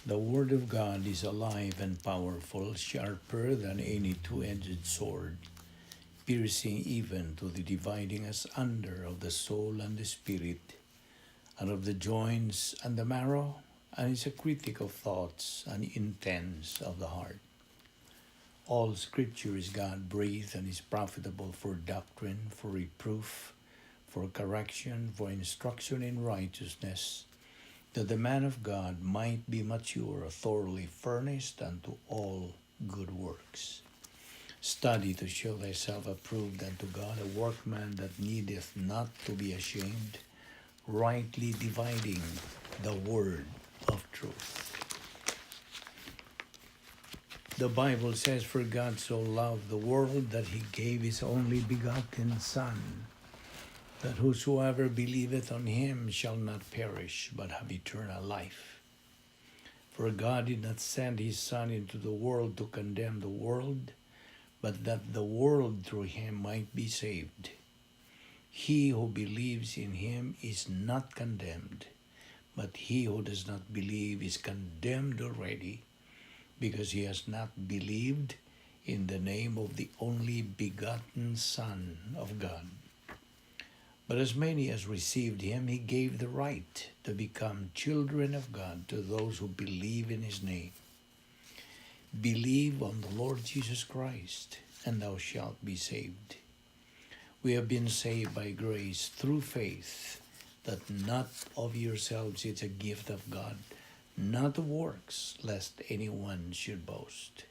The Word of God is alive and powerful, sharper than any two-edged sword, piercing even to the dividing asunder of the soul and the spirit, and of the joints and the marrow, and is a critic of thoughts and intents of the heart. All Scripture is God-breathed and is profitable for doctrine, for reproof, for correction, for instruction in righteousness, that the man of God might be mature, thoroughly furnished unto all good works. Study to show thyself approved unto God, a workman that needeth not to be ashamed, rightly dividing the word of truth. The Bible says, "For God so loved the world that he gave his only begotten Son, that whosoever believeth on him shall not perish, but have eternal life. For God did not send his Son into the world to condemn the world, but that the world through him might be saved. He who believes in him is not condemned, but he who does not believe is condemned already, because he has not believed in the name of the only begotten Son of God. But as many as received him, he gave the right to become children of God, to those who believe in his name. Believe on the Lord Jesus Christ, and thou shalt be saved." We have been saved by grace through faith, that not of yourselves, it's a gift of God, not of works, lest anyone should boast.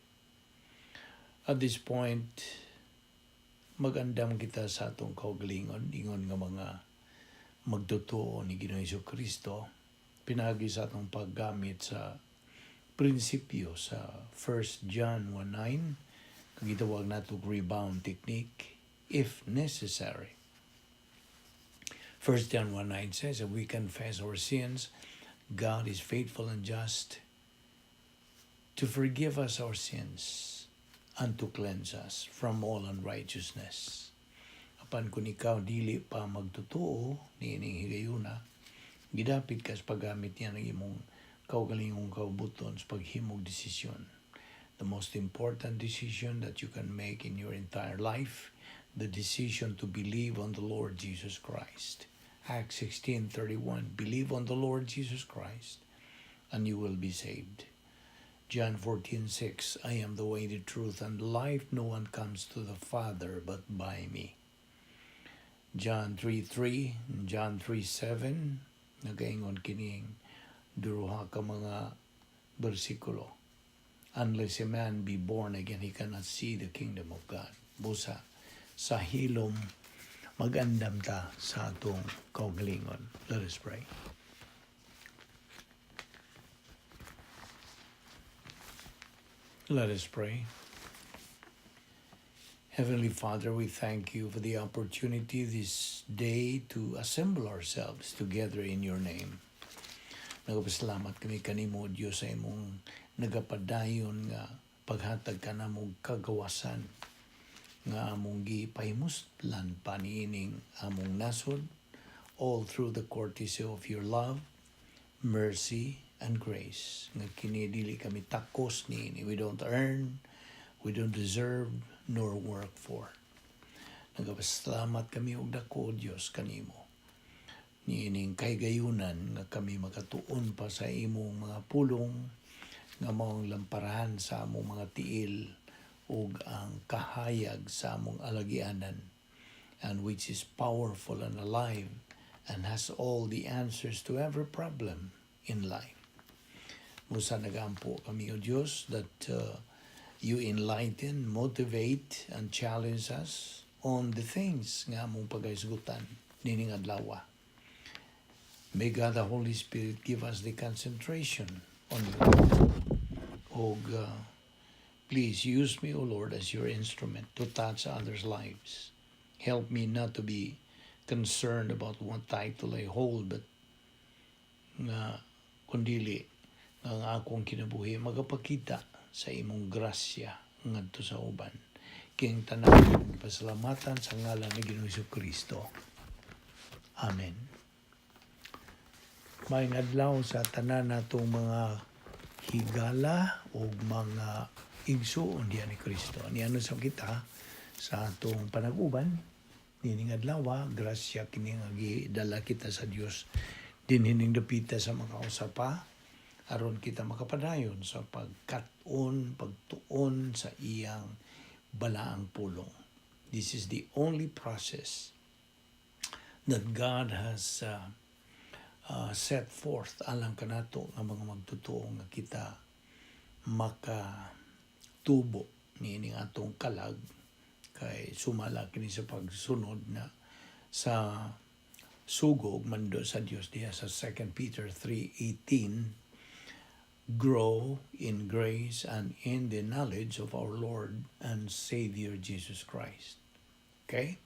At this point, magandam kita sa atong kaugalingon, ingon nga mga magtotoo ni Ginoong Kristo, pinaagi sa atong paggamit sa prinsipyo sa 1 John 1:9, kag gitawag nato rebound technique if necessary. 1 John 1:9 says, "If we confess our sins, God is faithful and just to forgive us our sins and to cleanse us from all unrighteousness." Apan kung ikaw dili pa magtotoo niining higayuna, gidapit ka sa paggamit niya ng imong kaugalingong kaubuton sa paghimog desisyon. The most important decision that you can make in your entire life, the decision to believe on the Lord Jesus Christ. Acts 16:31, "Believe on the Lord Jesus Christ and you will be saved." John 14:6, "I am the way, the truth, and the life. No one comes to the Father but by me." John 3:3, John 3:7, nagaingon kining duha ka mga bersikulo. "Unless a man be born again, he cannot see the kingdom of God." Busa, sa hilom, magandam ta sa atong kaugalingon. Let us pray. Let us pray. Heavenly Father, we thank you for the opportunity this day to assemble ourselves together in your name. Nagapasalamat kami kanimo, Diyos, sa imong nagapadayon nga paghatag kanamo kagawasan nga among gipahimuslan pa niining among nasod, all through the courtesy of your love, mercy, and grace. Nga kini dili kami takos niini. We don't earn, we don't deserve, nor work for. Nagapasalamat kami og dako, Dios, kanimo niining kahigayunan nga kami makatuon pa sa imong mga pulong nga maong lamparahan sa among mga tiil ug ang kahayag sa among alagianan, and which is powerful and alive and has all the answers to every problem in life. Busa nagampo kami, O Diyos, that you enlighten, motivate, and challenge us on the things nga among pagahisgutan nining adlaw. May God the Holy Spirit give us the concentration on you. Og please use me, O Lord, as your instrument to touch others' lives. Help me not to be concerned about what title I hold, but nga kundili nga ang akong kinabuhi magapakita sa imong grasya ngadto sa uban. Kining tanan pasalamatan sa ngalan ni Ginoong Kristo. Amen. Maayong adlaw sa tanan natong mga higala og mga igsuon diha ni Kristo. Niana sa kita sa atong panag-uban nining adlaw, grasya kini nga gidala kita sa Dios dinhi ning dapita sa makausapa aron kita makapadayon sa pagkat-on, pagtuon sa iyang balaang pulong. This is the only process that God has set forth alang kanato nga mga magtotoo nga kita makatubo niining atong kalag, kay sumala kini sa pagsunod na sa sugo ug mando sa Dios diha sa 2 Peter 3:18, "Grow in grace and in the knowledge of our Lord and Savior Jesus Christ." Okay?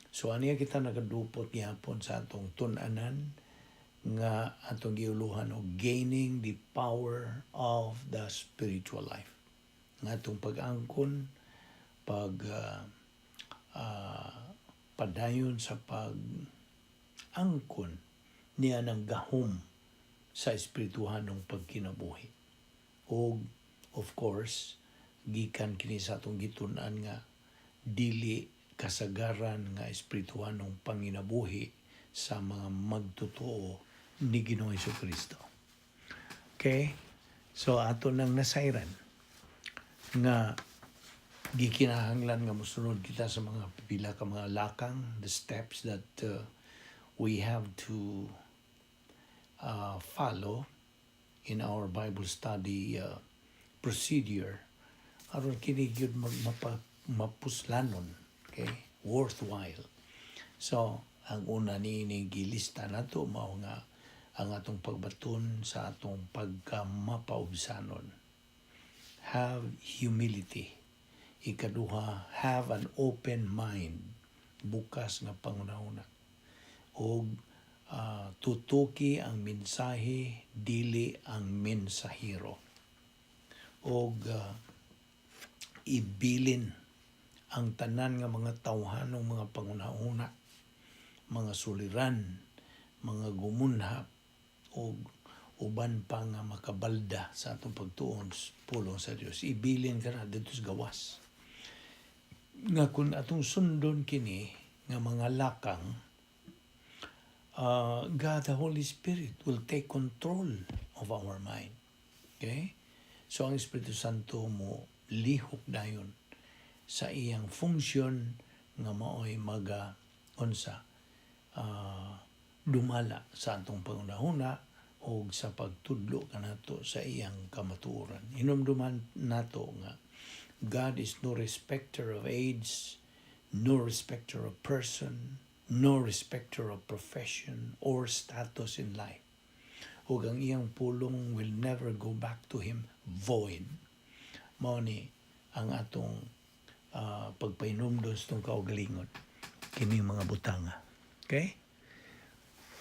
So aniya kita nagadupot gihapon sa atong tun-anan nga atong giuluhan og gaining the power of the spiritual life. Nga atong pag-angkon, pag padayon sa pag angkon niya ng gahom sa espirituhanong pagkinabuhi. O of course, gikan kini sa atong gitun-an nga dili kasagaran nga espirituhanong panginabuhi sa mga magtotoo ni Ginoong Kristo. Okay? So ato nang nasayran nga gikinahanglan nga mosunod kita sa mga pipila ka mga lakang, the steps that we have to follow in our Bible study procedure aron kini gyud mapuslanon, okay, worthwhile. So ang una niini gilista nato mao nga ang atong pagbaton sa atong pagkamapaubsanon, have humility. Ikaduha, have an open mind, bukas nga panghunahuna, og tutuki ang mensahe, dili ang mensahero, og ibilin ang tanan nga mga tawhanong mga panghunahuna, mga suliran, mga gumunhap og uban pa nga makabalda sa atong pagtuon sa pulong sa Dios. Ibilin ka na dito sa gawas nga kung atong sundon kini nga mga lakang, God the Holy Spirit will take control of our mind. Okay? So ang Espiritu Santo mo lihok dayon sa iyang function nga maoy maga unsa dumala sa atong panghunahuna o sa pagtudlo kanato sa iyang kamatuoran. Hinumduman nato nga God is no respecter of age, no respecter of person, no respecter of profession or status in life. Ug ang iyang pulong will never go back to him void. Mao ni ang atong pagpahinumdom sa atong kaugalingon kining mga butanga. Okay?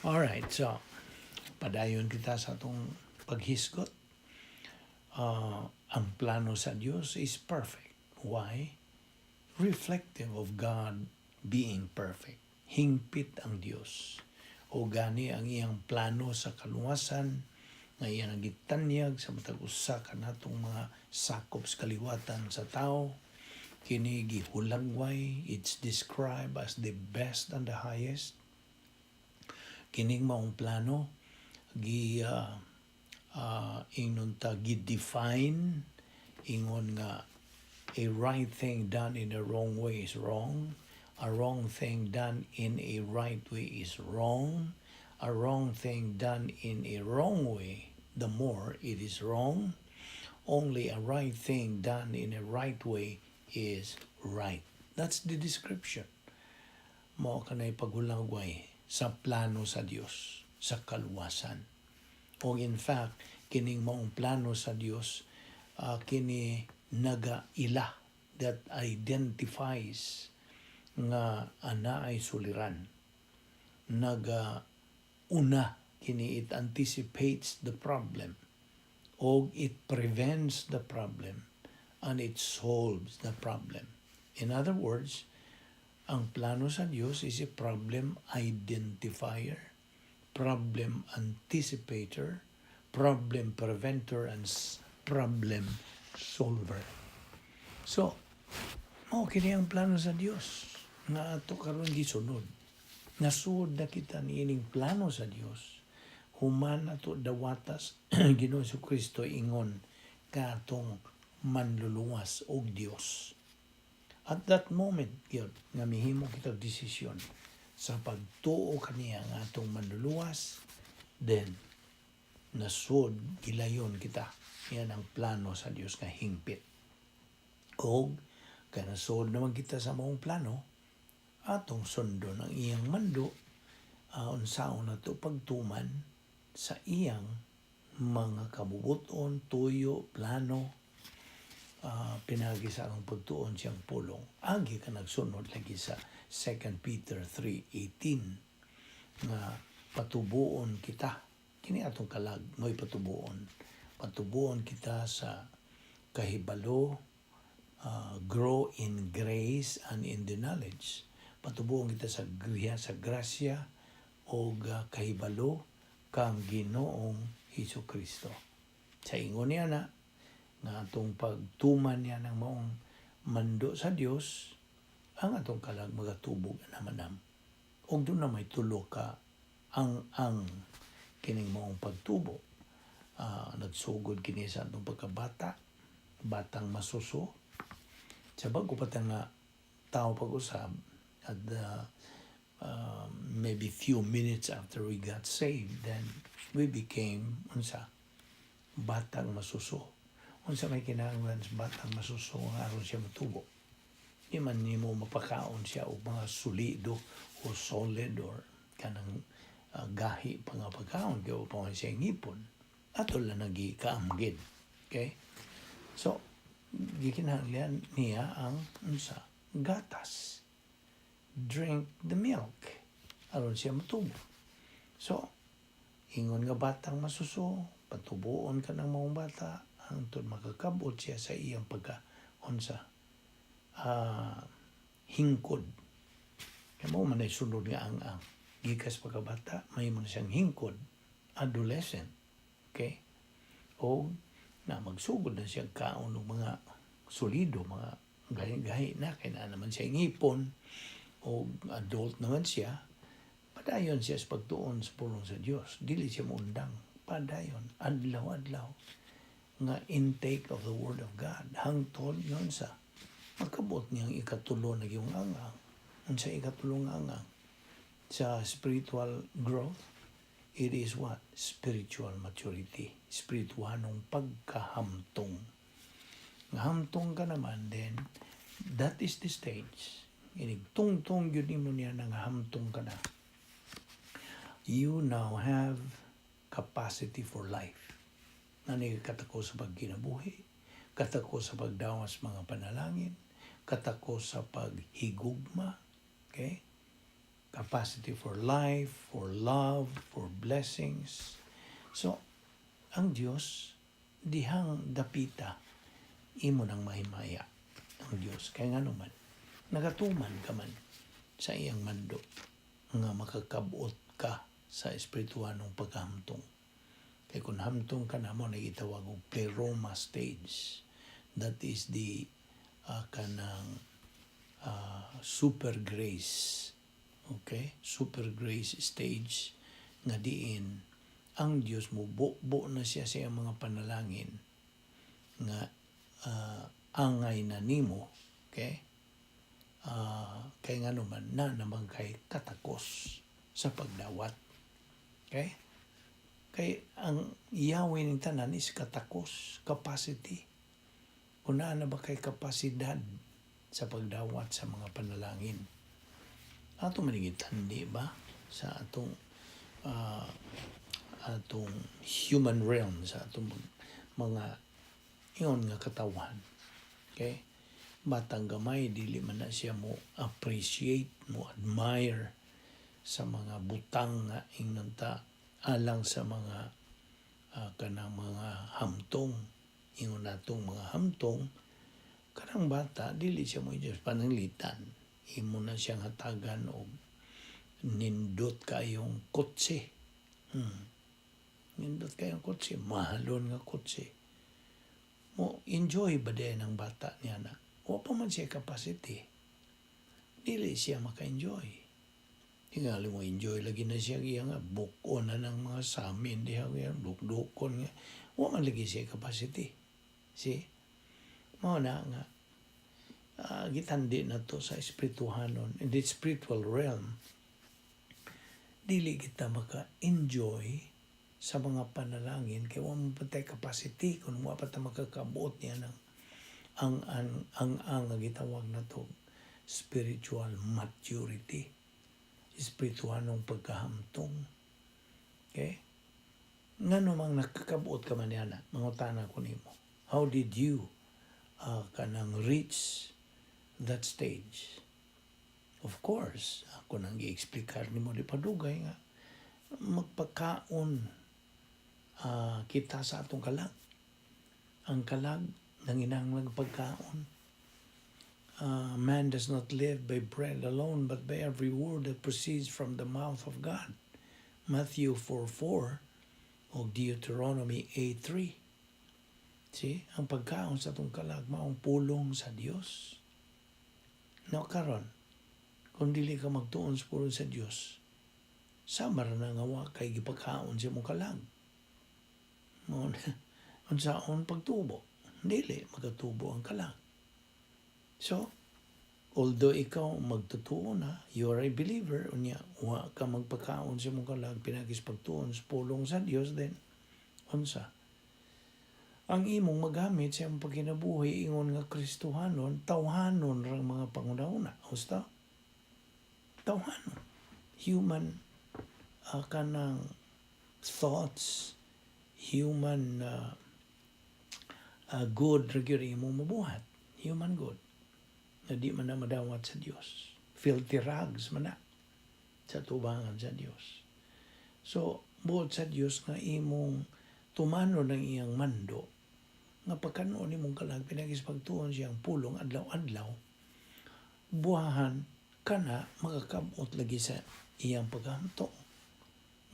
Alright, so padayon kita sa atong paghisgot. Ang plano sa Dios is perfect. Why? Reflective of God being perfect. Hingpit ang Dios. O gani ang iyang plano sa kaluwasan nga iyang gitanyag sa matag usa kanatong mga sakop sa kaliwatan sa tao, kini gihulagway, it's described as the best and the highest. Kining maong plano gi ingnon ta gi-define ingon nga a right thing done in a wrong way is wrong, a wrong thing done in a right way is wrong, a wrong thing done in a wrong way, the more it is wrong. Only a right thing done in a right way is right. That's the description. Mao kanay paghulagway sa plano sa Dios sa kaluwasan. O in fact, kining maong plano sa Dios, kini nagaila, that identifies nga ana ay suliran. Naga una kini, it anticipates the problem o it prevents the problem and it solves the problem. In other words, ang plano sa Dios is a problem identifier, problem anticipator, problem preventer and Problem solver. So, mao kini ang plano sa Dios nga ato karon gisunod. Nasuod na kita niining plano sa Dios. Human ato dawata sa Ginoo Kristo ingon katong manluluwas og Dios. At that moment, gyud, nga mihimo kita desisyon sa pagtuo kaniya nga atong manluluwas, then nasud gilayon kita. Yan ang plano sa Dios nga hingpit. Og kanasud naman kita sa maong plano, atong sundon ang iyang mando, unsaon nato pagtuman sa iyang mga kabubuton, tuyo, plano, pinagi sa atong pagtuon siyang pulong. Agi ka nagsunod lagi sa 2 Peter 3:18 nga patubuon kita. Kini atong kalag, mo'y patubuon. Patubuon kita sa kahibalo, grow in grace and in the knowledge. Patubuon kita sa griya, sa grasya o kahibalo kang Ginoong Hesus Kristo. Sa ingon niya na, nga atong pagtuman niya ng maong mando sa Dios, ang atong kalag magatubog naman. Og duna may tulo ka ang kining maong pagtubo. Nagsugod kini sa atong pagkabata, batang masuso. Sa bago pa ta nga tao pag-usab, at the maybe few minutes after we got saved, then we became unsa? Batang masuso. Unsa may kinahanglan sa batang masuso nga aron siya matubo? Di man nimo mapakaon siya og mga solido o solid or kanang gahi pa nga pagkaon kay pa man siya ngipon. Ato lang nagikaamgid. Okay? So, gikinahanglan niya ang unsa? Gatas. Drink the milk. Aron siya matubo. So, ingon nga batang masuso, patubuon ka ng maong bata, hangtod makakabot siya sa iyang pagka unsa hingkod. Kaya mao man ay sunod nga ang gikas pagkabata, may mo na siyang hingkod, adolescent. Okay? O na magsugod na siya kaon og mga solido, mga gahi-gahi na, kay na naman siya ngipon, o adult naman siya, padayon siya sa pagtuon sa pulong sa Dios. Dili siya muundang. Padayon, adlaw-adlaw nga intake of the Word of God. Hangtod yun sa makabot niyang ikatulo na yung angang. Unsa ikatulo nga angang? Sa spiritual growth, it is what? Spiritual maturity. Spiritualong pagkahamtong. Nga hamtong ka naman, then, that is the stage. Inig tungtong yun nimo niya nang hamtong ka na. You now have capacity for life. Nani katako sa pagkinabuhi, katako sa pagdawas mga panalangin, katako sa paghigugma, okay? Capacity for life, for love, for blessings. So, ang Diyos, dihang dapita, imo nang mahimaya ang Diyos. Kaya nga naman, nagatuman ka man sa iyang mando nga makakabot ka sa espirituanong pagkahamtong. Kay kung hamtong ka na mo, nagitawag og pleroma stage. That is the kanang super grace. Okay? Super grace stage nga diin ang Dios mo bubo na siya sa iyang mga panalangin nga angay na nimo, okay, kay nga naman na naman kay katakos sa pagdawat, okay, kay ang Yahweh ning tanan is katakos, capacity. Kung naa na ba kay kapasidad sa pagdawat sa mga panalangin, ato manigitan di ba sa atong atong human realm, sa atong mga ingon nga katawan, okay? Batang gamay, dili man na siya mo appreciate, mo admire sa mga butang nga ingnon ta alang sa mga kanang mga hamtong, ingon natong mga hamtong. Kanang bata, dili siya mo Diyos pananglitan imo na siyang hatagan og nindot kayong kotse. Nindot kayong kotse, mahalon nga kotse. Mo enjoy ba din ang bata niya na? Wa pa man siya capacity. Dili siya maka-enjoy. Tingali mo enjoy lagi na siya iya nga bukon na ng mga samin diha nga dukdukon nga. Wa man lagi siya capacity. See? Mao na nga gitandi na to sa espirituhanon, in the spiritual realm, dili kita maka-enjoy sa mga panalangin kay wa man pa tay capacity kung wa pa ta makakabuot niya ng ang gitawag na to spiritual maturity, espirituhanong pagkahamtong. Okay, ngano mang nakakabuot ka man niya na, mangutana ko nimo, how did you kanang reach that stage? Of course, ako nang gi-explikar nimo di padugay nga magpakaon kita sa atong kalag. Ang kalag nanginahanglan pagkaon. Man does not live by bread alone, but by every word that proceeds from the mouth of God. Matthew 4:4 o Deuteronomy 8:3. See, ang pagkaon sa atong kalag maong pulong sa Dios. No, karon, kung dili ka magtuon sa pulong sa Dios, sama ra na nga wa kay gipakaon sa imong kalag. Mo unsaon pagtubo? Dili magatubo ang kalag. So, although ikaw magtutuo na, you are a believer, unya wa ka magpakaon sa imong kalag pinaagi sa pagtuon sa pulong sa Dios, then unsa? Ang imong magamit sa imong pagkinabuhi ingon nga Kristohanon, tawhanon rang mga panguna-una. Husto? Tawhanon. Human kanang thoughts, human good ra gyud imong mabuhat. Human good. Na di man na madawat sa Dios. Filthy rags man na sa tubangan sa Dios. So, buot sa Dios nga imong tumanon ang iyang mando nga pagkanon imong kalag pinaagi sa pagtuon siyang pulong adlaw-adlaw, buhahan kana makakabot lagi sa iyang paghamtong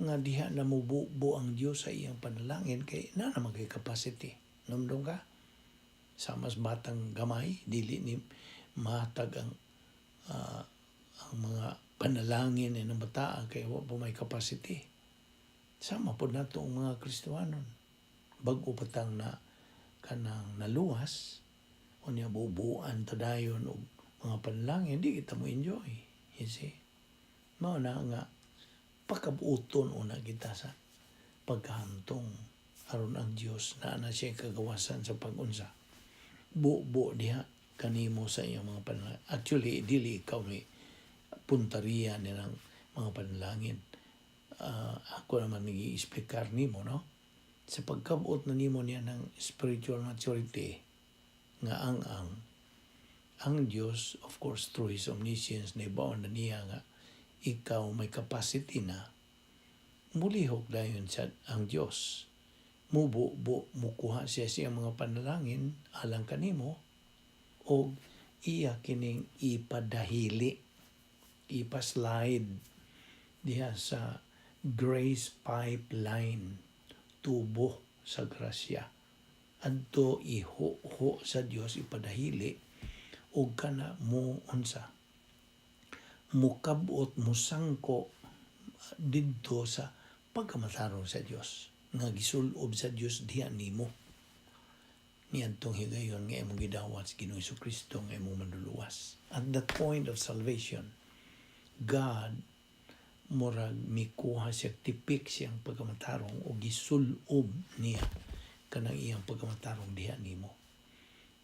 nga diha na mububo ang Dios sa iyang panalangin kay na naman kay capacity. Numdum ka sa mas batang gamay, dili ni mahatag ang mga panalangin ng bataa kay wa pa may capacity. Sama pod nato ang mga Kristohanon, bag-o pa tang na kanang naluwas, unya bubuan ta dayon og mga panalangin, di kita mo enjoy. You see, mao na nga pakabuoton una kita sa pagkahamtong aron ang Dios naa na siya kagawasan sa pag-unsa, bubo diha kanimo sa iyang mga panalangin. Actually, dili ikaw may puntariya nilang mga panalangin. Ako naman nag-i-explicar nimo, no? Sa pagkabuot na nimo niya ng spiritual maturity nga ang Dios, of course, through His omniscience, naibaon na niya nga ikaw may capacity na, mulihok dayon sa ang Dios, mububo, mukuha siya sa iyang mga panalangin alang kanimo og iya kining ipadahili, ipaslide diha sa grace pipeline, tubo sa grasya. Adto iho sa Dios ipadahili og kana mo unsa, mukabot, musangko didto sa pagkamatarong sa Dios nga gisulob sa Dios diha nimo niadtong higayon nga imong gidawat sa Ginoong Kristo nga imong manluluwas. At the point of salvation, God murag mikuha siya, tipik siyang pagkamatarong o gisulob niya kanang iyang pagkamatarong diha nimo.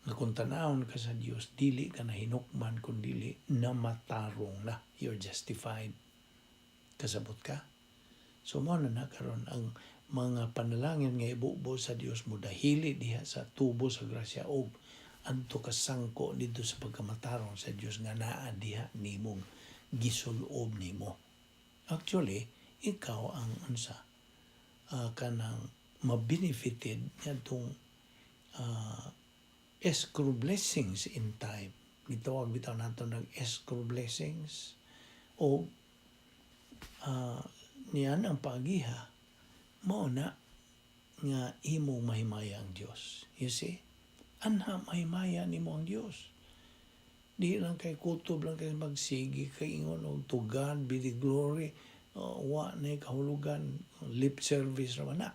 Nga kung tanawon ka sa Dios, dili ka na hinukman kun dili namatarong na. You're justified. Kasabot ka? So mo na karon ang mga panalangin nga ibubo sa Dios mo dahili diha sa tubo sa grasya og adto ka sangko didto sa pagkamatarong sa Dios nga naa diha nimong gisulob nimo. Actually, ikaw ang unsa, kanang mabenefited niadtong escrow blessings in time. Gitawag bitaw nato ng escrow blessings o niyan ang pagiha mao na nga imong mahimaya ang Dios. You see? Anha mahimaya nimo ang Dios. Di lang kay kutob lang kay magsigi kay ingon og "To God be the glory." Wa na kahulugan, lip service ra man na.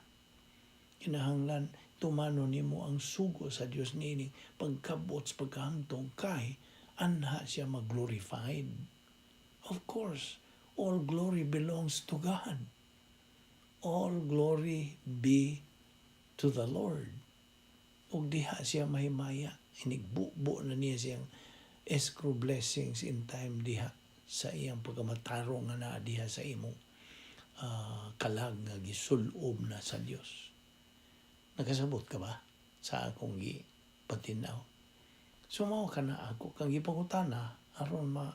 Kinahanglan tumano nimo ang sugo sa Dios niini pagkabot sa pagkahamtong kay anha siya mag-glorified. Of course, all glory belongs to God. All glory be to the Lord. Ug diha siya mahimaya, inigbubo na niya siyang escrow blessings in time diha sa iyang pagkamatarong nga naa diha sa imong kalag nga gisulob na sa Dios. Nakasabot ka ba sa akong gipatinaw? So mao ka na ako kang gipangutana aron ma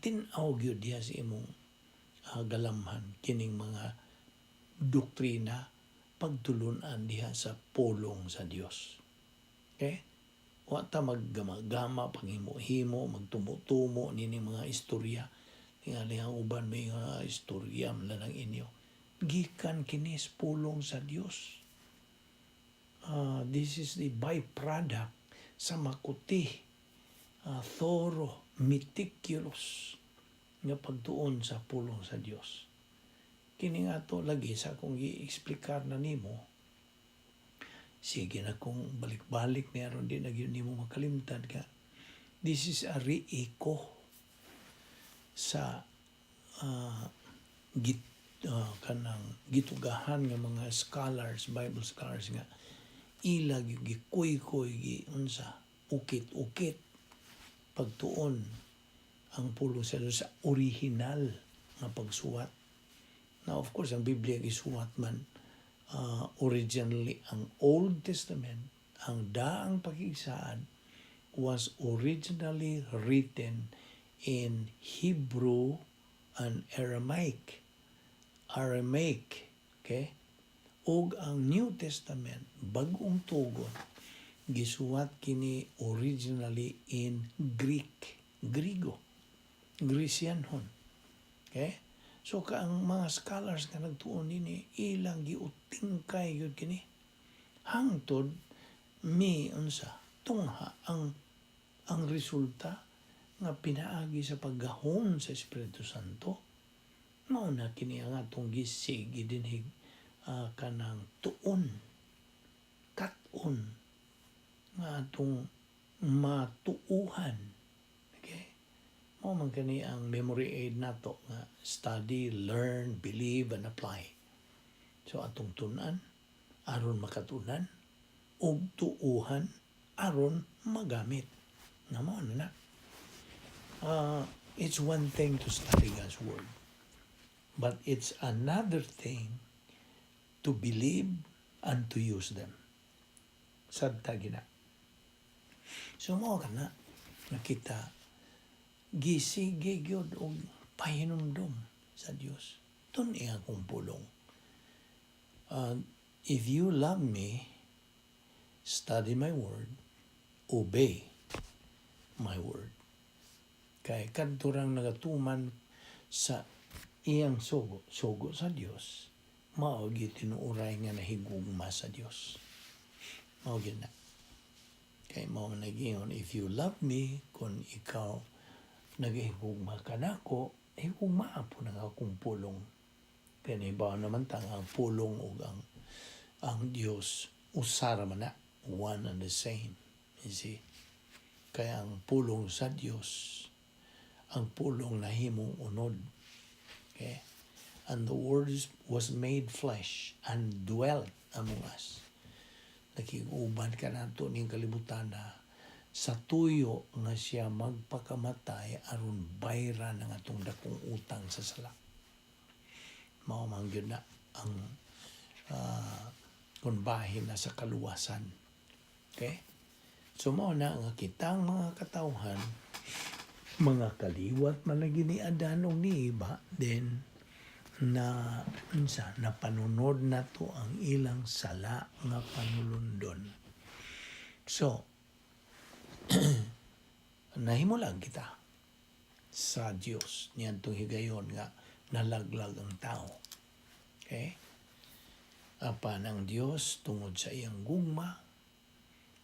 tin-aw gyud diha sa imong galamhan kining mga doktrina pagtulunan diha sa pulong sa Dios. Okay? Wa ta maggama-gama, paghimo-himo, magtumo-tumo nining mga istorya. Tingali ang uban may mga istorya man lang inyo. Gikan kini sa pulong sa Dios. This is the byproduct sa makuti, thorough, meticulous nga pagtuon sa pulong sa Dios. Kini nga to lagi sa akong gi-explikar na nimo. Sige na kung balik-balik ni aron di na gyud nimo makalimtan ka. This is a re-echo sa git kanang gitugahan nga mga scholars, Bible scholars nga ila gyud gikuy-kuy, gi unsa, ukit-ukit pagtuon ang pulong sa Dios sa original nga pagsuwat. Now, of course, ang Biblia gisuwat man originally ang Old Testament, ang Daang Pakigsaad, was originally written in Hebrew and Aramaic. Aramaic, okay? Ug ang New Testament, Bag-ong Tugon, gisuwat kini originally in Greek, Grigo, Grecianhon. Okay? So ka ang mga scholars nga nagtuon nini, ilang giutingkay gyud kini. Hangtod mi unsa tungha ang resulta nga pinaagi sa paggahom sa Espiritu Santo. Mao na kini ang atong gisigi dinhig kanang tuon kat-on nga atong matuuhan. Okay? Mao man kani ang memory aid nato nga study, learn, believe, and apply. So atong tun-an aron makatunan ug tuuhan aron magamit. Na mao na na. It's one thing to study God's Word, but it's another thing to believe and to use them. Sabta gina. So mao ka na nakita gisige gyud og pahinumdom sa Dios. Tun-i akong pulong. If you love me, study my word, obey my word. Kay kadto rang nagatuman sa iyang sugo, sugo sa Dios, mao gyud tinuoray nga nahigugma sa Dios. Mao gyud na. Kay mao man nagingon, "If you love me," kung ikaw nagahigugma ka nako, higugmaa po ng akong pulong. Kaya nahibaw naman ta nga ang pulong ug ang Dios usara man na, one and the same. You see? Kaya ang pulong sa Dios, ang pulong nahimong unod. Okay? And the Word was made flesh and dwelt among us. Nakig-uban ka nato ning kalibutan na sa tuyo nga siya magpakamatay aron bayran ang atong dakong utang sa sala. Mao man gyud na ang kunbahin na sa kaluwasan. Okay? So mao na nga kitang mga katawhan, mga kaliwat man lagi ni Adan ug ni Eva, then na unsa, napanunod nato ang ilang sala nga panulundon. So nahimulag kita sa Dios niadtong higayon nga nalaglag ang tao. Okay? Apan ang Dios tungod sa iyang gugma,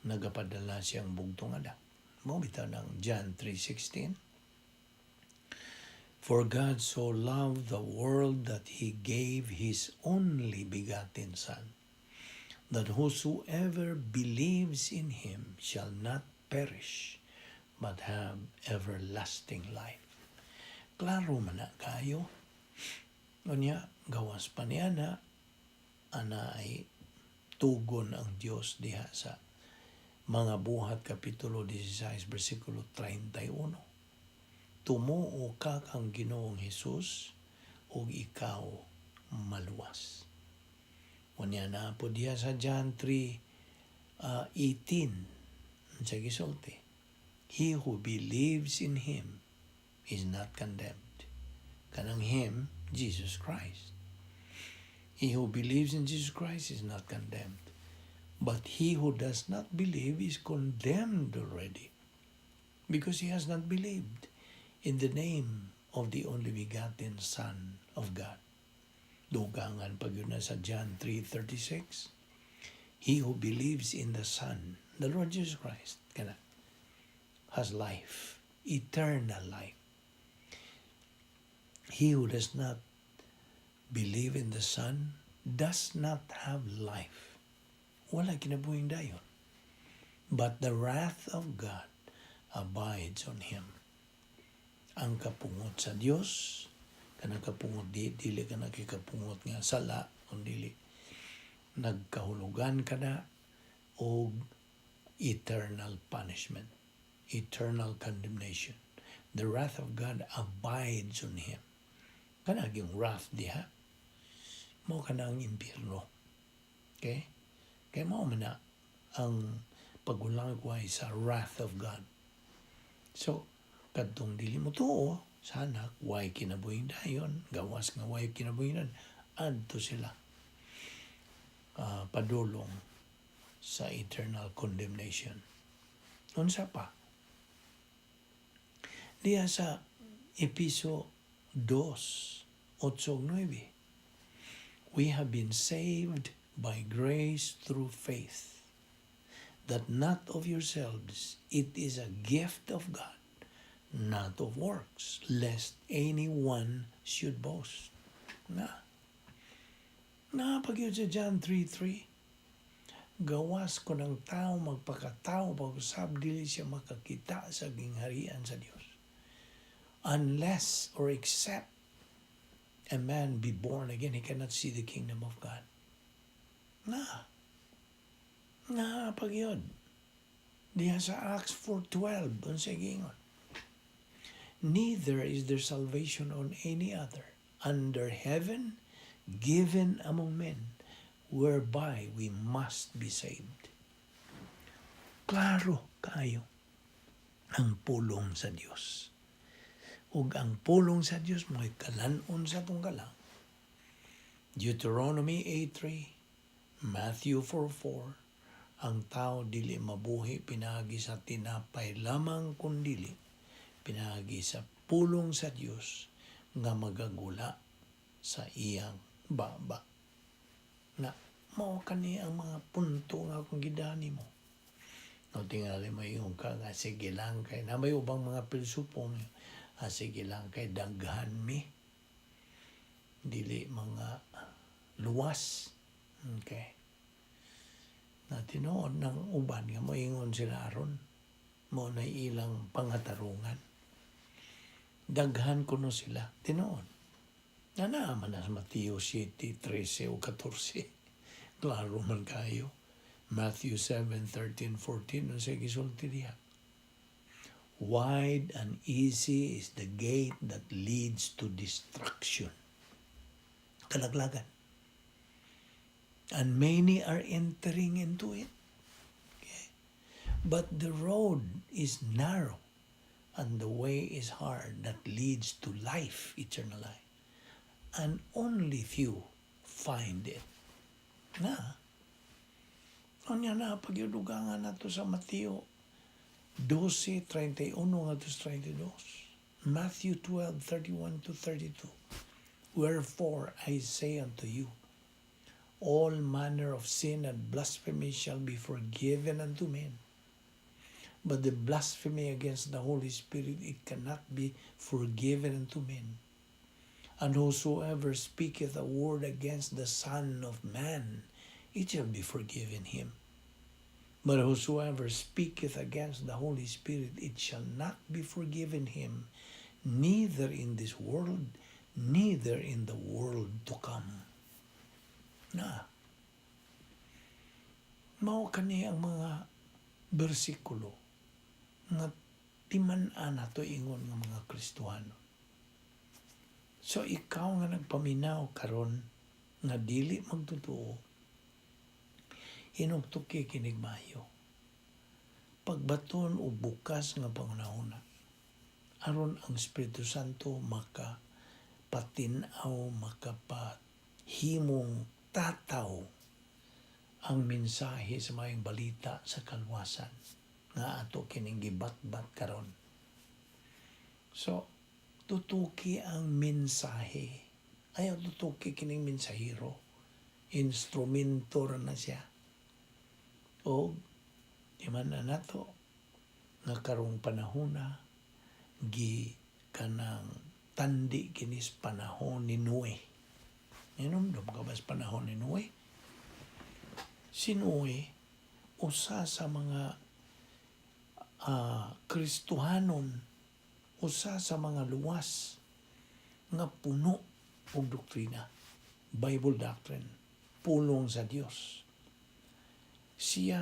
Nagapadala siyang bugtong anak. Mao bitaw ng John 3:16. For God so loved the world that He gave His only begotten Son, that whosoever believes in Him shall not perish, but have everlasting life. Klaro man na kayo. Unya, gawas pa niya na, ana ay tugon ang Dios diha sa Mga Buhat Kapitulo 16, versikulo 31. Tumuo ka kang Ginoong Hesus ug ikaw maluwas. Unya na po diha sa John 3, 18, sa gisulti, "He who believes in Him is not condemned." Kanang Him, Jesus Christ. He who believes in Jesus Christ is not condemned. But he who does not believe is condemned already, because he has not believed in the name of the only begotten Son of God. Dugangan pa gyud na sa John 3:36. He who believes in the Son, the Lord Jesus Christ, kana, has life, eternal life. He who does not believe in the Son does not have life. Wala kinabuhing dayon. But the wrath of God abides on him. Ang kapungot sa Dios, kanang kapungot di dili ka nakikapungot nga sala, kung dili nagkahulugan ka na og eternal punishment, eternal condemnation. The wrath of God abides on him. Kanang wrath diha, mao kana ang impyerno. Okay? Kaya mao man na ang pagulagway sa wrath of God. So, kadtong dili mo tuo sa anak, way kinabuhing dayon, gawas nga way kinabuhing dayon, adto sila padulong sa eternal condemnation. Unsa pa? Diha sa Episo 2, 8 9. We have been saved by grace through faith, that not of yourselves, it is a gift of God, not of works, lest anyone should boast. Na. Na pag yun sa John 3:3, gawas kon ang tao magpakatao pag-usab, dili siya makakita sa gingharian sa Dios. Unless or except a man be born again, he cannot see the kingdom of God. Na. Na pag yun. Diha sa Acts 4:12, unsay giingon? Neither is there salvation on any other under heaven given among men whereby we must be saved. Klaro kayo ang pulong sa Dios. Ug ang pulong sa Dios mo'y kalan-on sa atong kalag. Deuteronomy 8:3, Matthew 4:4, ang tao dili mabuhi pinaagi sa tinapay lamang kundili pinaagi sa pulong sa Dios nga magagula sa iyang baba. Na mao kani ang mga punto nga akong gidani mo. No, tingali mo ka nga sige lang kay na may ubang mga pilsupong, ah, sige lang kay daghan mi dili mga luwas. Okay. Na tinuod ng uban nga moingon sila aron mo na ilang pangatarungan. Daghan kuno sila tinuod. Na naaman na sa Mateo 7, 13 o 14. Klaro man kayo. Matthew 7, 13, 14, unsay gisulti diha? Wide and easy is the gate that leads to destruction. Kalaglagan. And many are entering into it. Okay. But the road is narrow and the way is hard that leads to life, eternal life. And only few find it. Na. Unya na, pagyudugangan na to sa Mateo 12:31 ngadto sa 32. Matthew 12:31 to 32. Wherefore I say unto you, All manner of sin and blasphemy shall be forgiven unto men. But the blasphemy against the Holy Spirit, it cannot be forgiven unto men. And whosoever speaketh a word against the Son of Man, it shall be forgiven him. But whosoever speaketh against the Holy Spirit, it shall not be forgiven him, neither in this world, neither in the world to come. Na, mao kani ang mga bersikulo nga timan-an nato ingon nga mga Kristohano. So ikaw nga nagpaminaw karon nga dili magtotoo, hinuktuki kinig maayo. Pagbaton og bukas nga panghunahuna aron ang Espiritu Santo maka patinaw, makapahimong tataw ang mensahe sa Maayong Balita sa kaluwasan nga ato kining gibatbat karon. So, tutuki ang mensahe. Ayaw tutuki kining mensahero. Instrumento ra na siya. O, di man na nato nga karong panahona gi kanang tandi kinis panahon ni Noe. Hinumdum ka ba sa panahon ni Noe? Si Noe, usa sa mga Kristohanon, usa sa mga luwas nga puno og doktrina, Bible doctrine, pulong sa Dios. Siya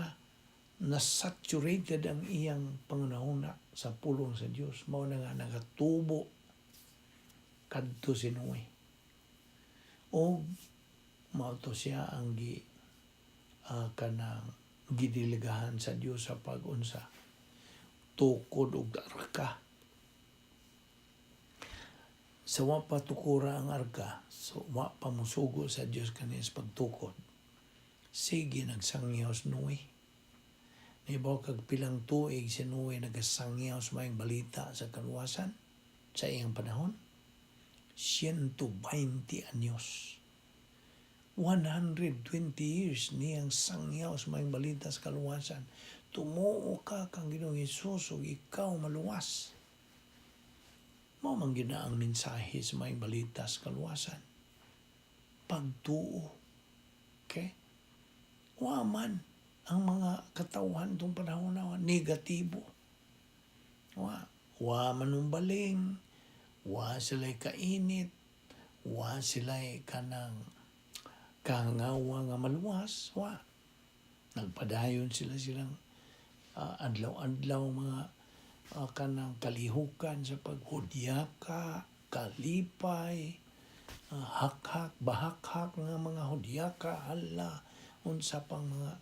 na-saturated ang iyang panghunahuna sa pulong sa Dios. Mao na nga nagatubo kadto si Noe. O mao to siya ang gi kanang gidelegahan sa Dios sa pag-unsa, tukod og arka. Sa wa pa tukura ang arka, so wa pa musugo sa Dios kaniya sa pagtukod. Sige nagsangyaw si Noe. Nahibaw kag pilang tuig si Noe nagasangyaw sa Maayong Balita sa kaluwasan sa iyang panahon? 120 anyos. 120 years niyang sangyaw sa Maayong Balita sa kaluwasan. Tumuo ka kang Ginoong Hesus ug ikaw maluwas. Mao man gyud na ang mensahe sa Maayong Balita sa kaluwasan. Pagtuo. Okay? Wa man ang mga katawhan tong panahon na negatibo. Wa. Wa manumbaling, wa sila'y kainit, wa sila'y kanang kahangawa nga maluwas, wa. Nagpadayon sila silang adlaw-adlaw mga kanang kalihukan sa paghudyaka, kalipay, hakhak, bahakhak nga mga hudyaka, hala, unsa pang mga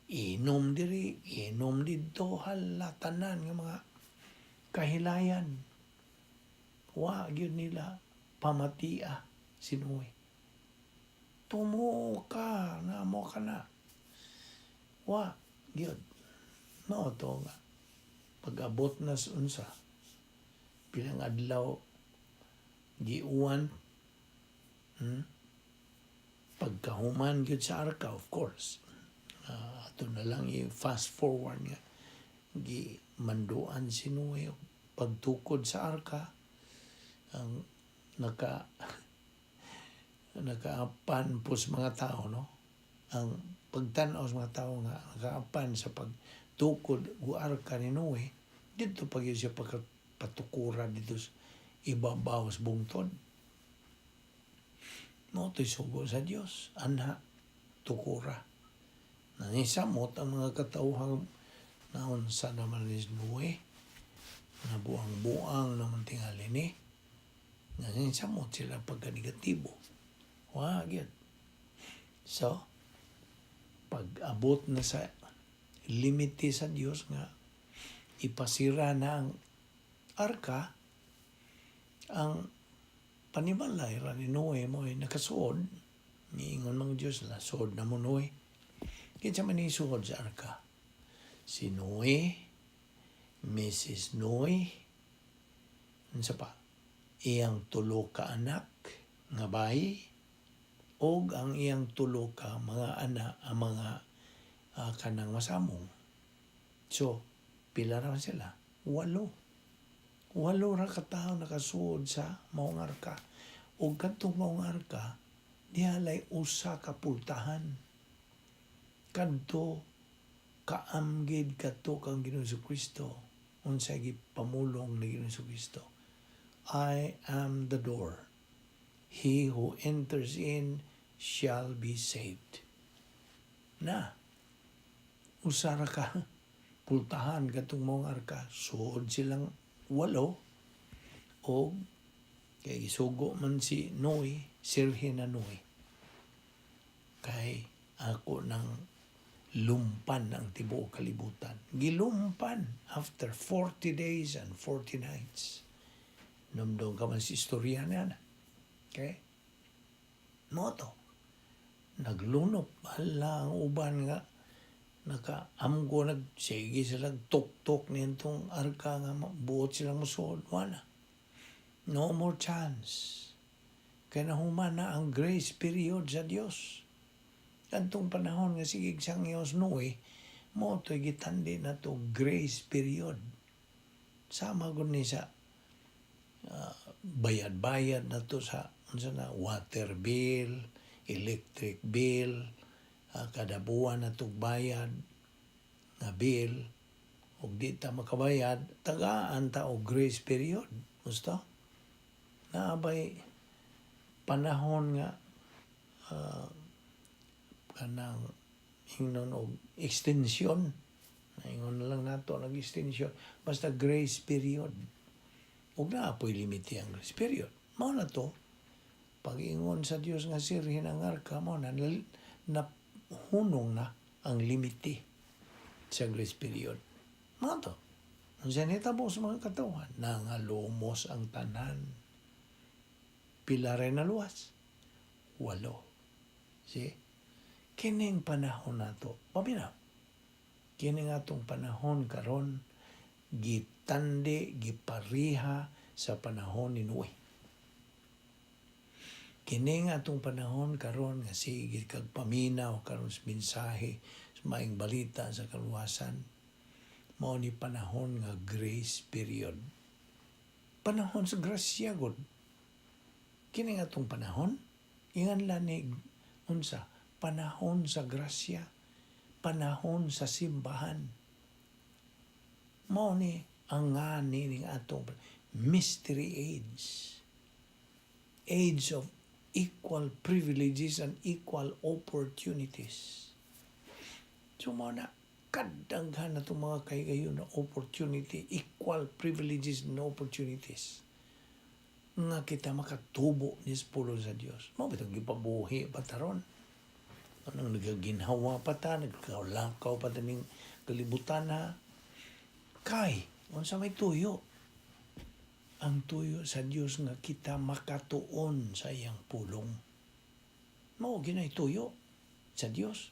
inom diri, inom didto, hala, tanan nga mga kahilayan. Wa gyud nila pamatia si Noe. Tumuo ka, namo ka na. Wa gyud. No to nga. Pag-abot na sa unsa, pilang adlaw giuwan, Pagkahuman gyud sa arka, of course. Ato na lang i-fast forward nga gi manduan si Noe pagtukod sa arka. Ang nakaapan po sa mga tao, no, ang pagtan-aw sa mga tao nga nakaapan sa pagtukod ug arka ni Noe didto pag yun siya pagpatukura dito sa ibabaw sa bungtod. Mao to'y sugo sa Dios anha, tukura. Nangisamot ang mga katawhang naunsa naman ni Noe, nabuang-buang naman tingali ni. Nangisamot sila pagka negatibo. Wa gyud. So pag abot na sa limite sa Dios nga ipasira na ang arka, ang panimalay ra ni Noe mo ay nakasuod. Niingon mang Dios, "Suod na mo, Noe." Kinsa man ni suod sa arka? Si Noe, Mrs. Noe, unsa pa, iyang tulo ka anak nga bayi. Og ang iyang tulo ka mga anak, ang mga kanang masamong. So, pila ra man sila? Walo. Walo ra ka tawo nakasuod sa maong arka. Og kadtong maong arka, dihalay usa ka pultahan. Kadto kaamgid kadto kang Ginoong Kristo, unsay gipamulong ni Ginoong Kristo. "I am the door. He who enters in shall be saved." Na, usa ra ka pultahan katong maong arka. Suod silang walo og kay gisugo man si Noe, sirhin na Noe. Kay ako nang lumpan ang tibuok kalibutan. Gilumpan after 40 days and 40 nights. Numdong ka man sa istorya niya na. Okay? Mao to. Naglunop. Hala, ang uban nga nakaamgo, nagsige sila tuk-tuk nitong arka nga buot silang musuod. Wala. No more chance. Kaya nahuman na ang grace period sa Dios. Kadtong panahon nga sige sangyaw Noe, mao to'y gitandi na to grace period. Sama gud ni sa bayad-bayad na to sa unsa na, water bill, electric bill, kada buwan na tog bayad na bill, ug di ta makabayad, tagaan ta og grace period. Gusto? Naabay panahon nga kanang ingnon og extension. Ingon na lang nato nag-extension. Basta grace period. Ug naa po'y limite ang grace period. Mao na to. Pag-ingon sa Dios nga sirhin ang arka, mao na, nahunong na ang limite sa grace period. Mao to. Unsa nitabo sa mga katawhan? Nangalumos ang tanan. Pila rin na luwas? Walo. See? Kining panahon nato, paminaw. Kining atong panahon karon gitandi, gipariha sa panahon ni Noe. Kining atong panahon karon nga sige kag paminaw karon sa mensahe sa maayong balita sa kaluwasan, mao ni panahon nga grace period. Panahon sa grasya gud. Kining atong panahon, inganla ni unsa? Panahon sa grasya, panahon sa simbahan. Mao ni ang ngani ning atong mystery age. Age of equal privileges and equal opportunities. So mao na kadaghan na itong mga kahigayon na opportunity, equal privileges and opportunities nga kita makatubo ni sa pulong sa Dios. Mao bitong gipabuhi pa taron. Anong nagaginhawa pa ta, nagkalakaw pa ta ning kalibutan ha. Kay, unsa may tuyo? Ang tuyo sa Dios nga kita makatuon sa iyang pulong. Mao ginay tuyo sa Dios.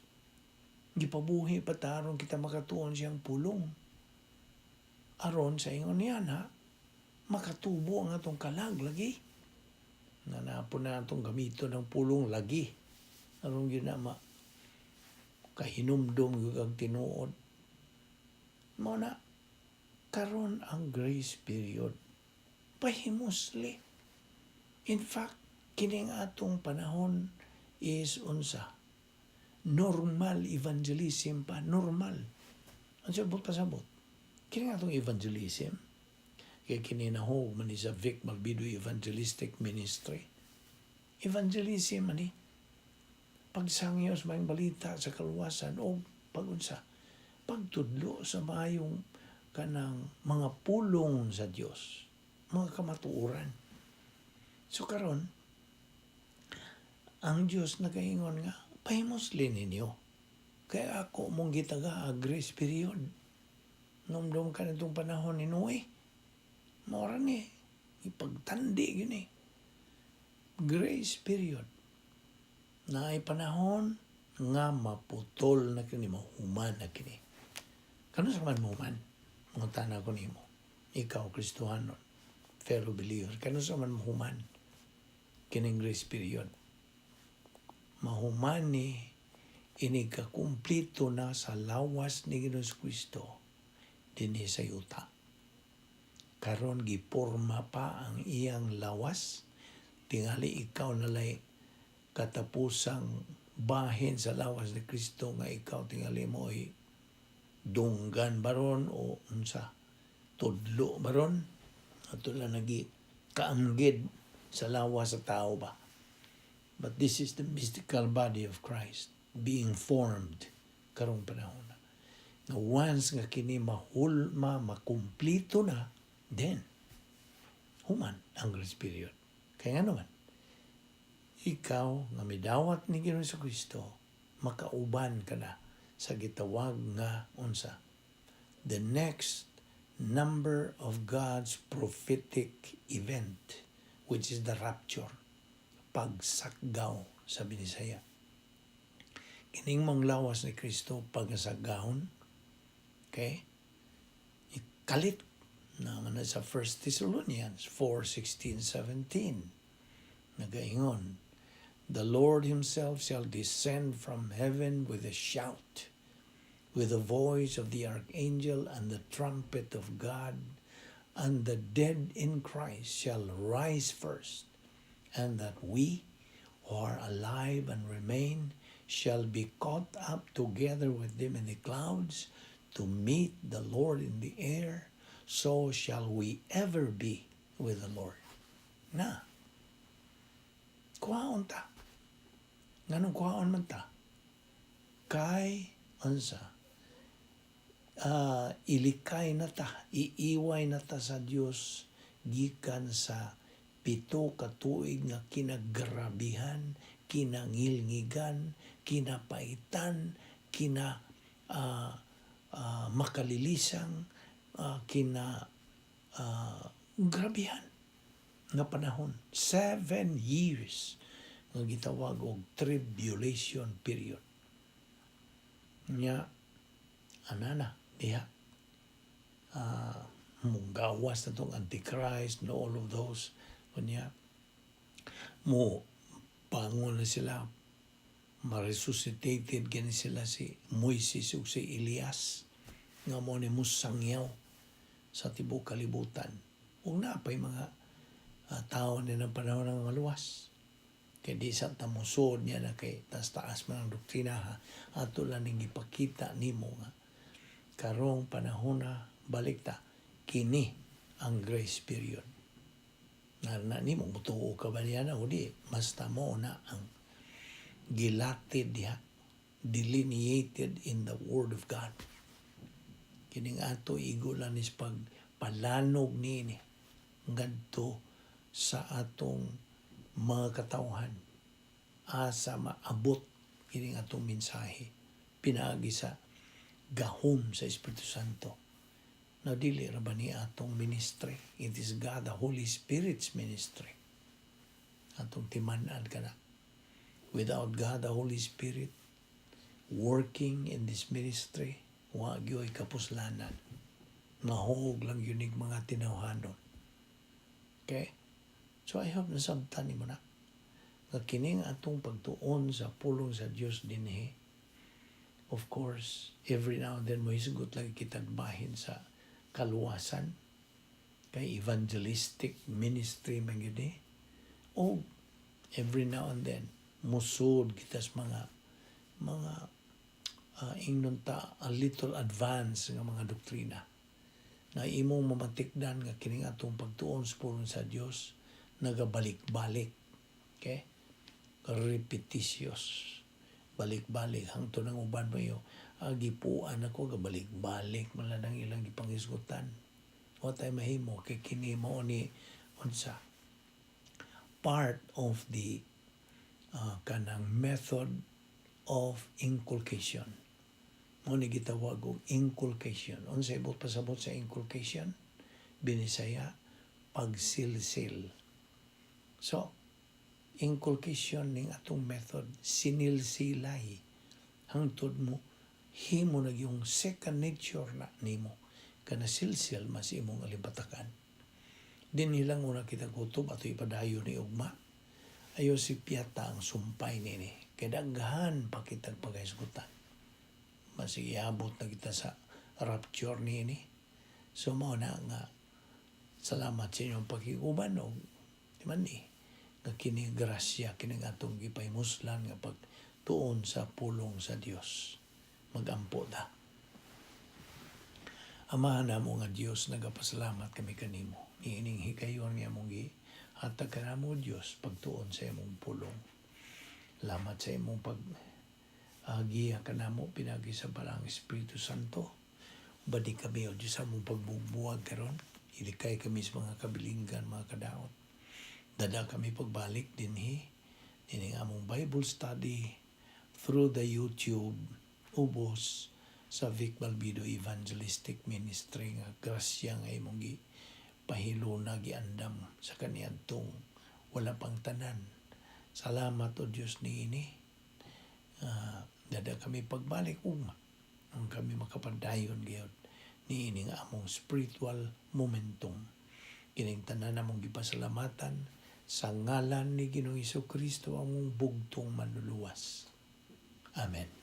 Gipabuhi pa ta aron kita makatuon siyang pulong. Aron sa ingon niya na makatubo ang atong kalag lagi. Nga napo na atong gamiton ng pulong lagi. Aron gyud na ma kahinumdom gyud ang tinuod. Mao na karon ang grace period. Pahimusli. In fact, kining atong panahon is unsa? Normal evangelism pa, normal. Ang sabot pasabot. Kini atong evangelism, kay kini nahog man ni sa Vic Malbido Evangelistic Ministry. Evangelism ani pagsangyo sa maayong balita sa kaluwasan o pagunsa, pagtudlo sa maayong kanang mga pulong sa Dios, mga kamatuoran. So karon ang Dios nagaingon nga pahimusli ninyo. Kaya ako mong gitaga ang grace period. Numdum ka nitong panahon ni Noe. Mora ni, ipagtandi yun eh. Grace period. Na ay panahon nga maputol na kini, mahuman na kini. Kano sa man mahuman? Mangutana ko nimo. Ikaw, Kristohanon, fellow believer, kano sa man mahuman kining grace period? Mahumani ini kakumplito na sa lawas ni Ginoong Kristo dinhi sa yuta. Karon giporma pa ang iyang lawas, tingali ikaw nalay katapusang bahin sa lawas ni Kristo nga ikaw tingali mo ay dunggan baron o unsa, tudlo baron, ato lang nagi kaanggid sa lawas sa tao ba. But this is the mystical body of Christ being formed karong panahon na. Nga once nga kini mahulma, makumplito na, then human ang grace period. Kaya nga naman, ikaw nga midawat ni Ginoong Kristo, makauban ka na sa gitawag nga unsa? The next number of God's prophetic event, which is the rapture, pagsakgaw sa Binisaya. Kining mong lawas ni Kristo pagkasagahon, okay? Ikalit naman na sa 1 Thessalonians 4, 16, 17. Nagaingon, "The Lord Himself shall descend from heaven with a shout, with the voice of the archangel and the trumpet of God, and the dead in Christ shall rise first, and that we who are alive and remain shall be caught up together with them in the clouds to meet the Lord in the air, so shall we ever be with the Lord." Na, kuhaon ta. Nganong kuhaon man ta? Kay, unsa, ilikay na ta, iiway na ta sa Dios gikan sa 7 ka tuig nga kinagrabihan, kinangilngigan, kinapaitan, kina makalilisang, kina grabihan nga panahon. 7 years nga gitawag og tribulation period. Nya, anana, diha. Munggawas na tong Antichrist no all of those. Kunya, mo bangon na sila, ma-resuscitated gani sila si Moises ug si Elias nga mo ni musangyaw sa tibuok kalibutan. Ug naa pay mga tao ni ng panahon ng maluwas. Kay di sa tamusod niya na kay tas taas man ang doktrina ha. Ato lang ning gipakita nimo nga karong panahon na balik ta kini ang grace period. Na nimo mutuo ka ba niya na o di basta mo na ang gilatid diha, delineated in the Word of God. Kining ato igo lang is pagpalanog niini ngadto sa atong mga katawhan asa maabot kining atong mensahe pinaagi sa gahom sa Espiritu Santo na dili ra ba ni atong ministry. It is God the Holy Spirit's ministry. Atong timan-an kana, without God the Holy Spirit working in this ministry, wa gyoy kapuslanan. Mahog lang gyud nig mga tinawhanon. Okay, so I hope nasabtan nimo na nga kining atong pagtuon sa pulong sa Dios dinhi. Of course, every now and then mohisgot lagi kitag bahin sa kaluwasan kay evangelistic ministry man gyud eh. O every now and then musud kita sa mga ingnon ta a little advance nga mga doktrina na imong mamatikdan nga kining atong pagtuon sa pulong sa Dios nagabalik-balik. Okay, repetitious, balik-balik hangtod ang uban mo iyo agipuan ako, gabalik-balik man lang ang ilang gipanghisgutan. Wa tay mahimo kay kini mao ni unsa, part of the kanang method of inculcation. Mo ni gitawag og inculcation. Unsay buot pasabot sa inculcation? Binisaya, pagsilsil. So inculcation ning atong method, sinilsilay hangtod mo himo na yung second nature na nimo kana silsil mas imong alimpatakan. Dinhi lang una kita kutob, ato ipadayon ni ugma. Ayo si Piata ang sumpay nini. Kay daghan pa kitag paghisgutan. Masig iabot na kita sa rapture niini. So mao na nga salamat sa inyong pakiguban og di man ni nga kini grasya, kini nga atong gipahimuslan nga pagtuon sa pulong sa Dios. Magampo ta. Amahan namo nga Dios, nagapasalamat kami kanimo. Niining higayon nga among gihatag kanamo, Dios, pagtuon sa imong pulong. Salamat sa imong pag giya kanamo pinagi sa Balaang Espiritu Santo. Ubani kami, o Diyos, sa among pagbubuwag karon. Ilikay kami sa mga kabilinggan, mga kadaot. Dada kami pagbalik dinhi nining among Bible study through the YouTube ubos sa Vic Balbido Evangelistic Ministry nga grasya nga imong gi pahiluna, giandam sa kaniadtong wala pang tanan. Salamat, O Dios, niini. Dada kami pagbalik ugma ang kami makapadayon gyud niini nga among spiritual momentum. Kining tanan among gipasalamatan sa ngalan ni Ginoong Kristo, among bugtong Manluluwas. Amen.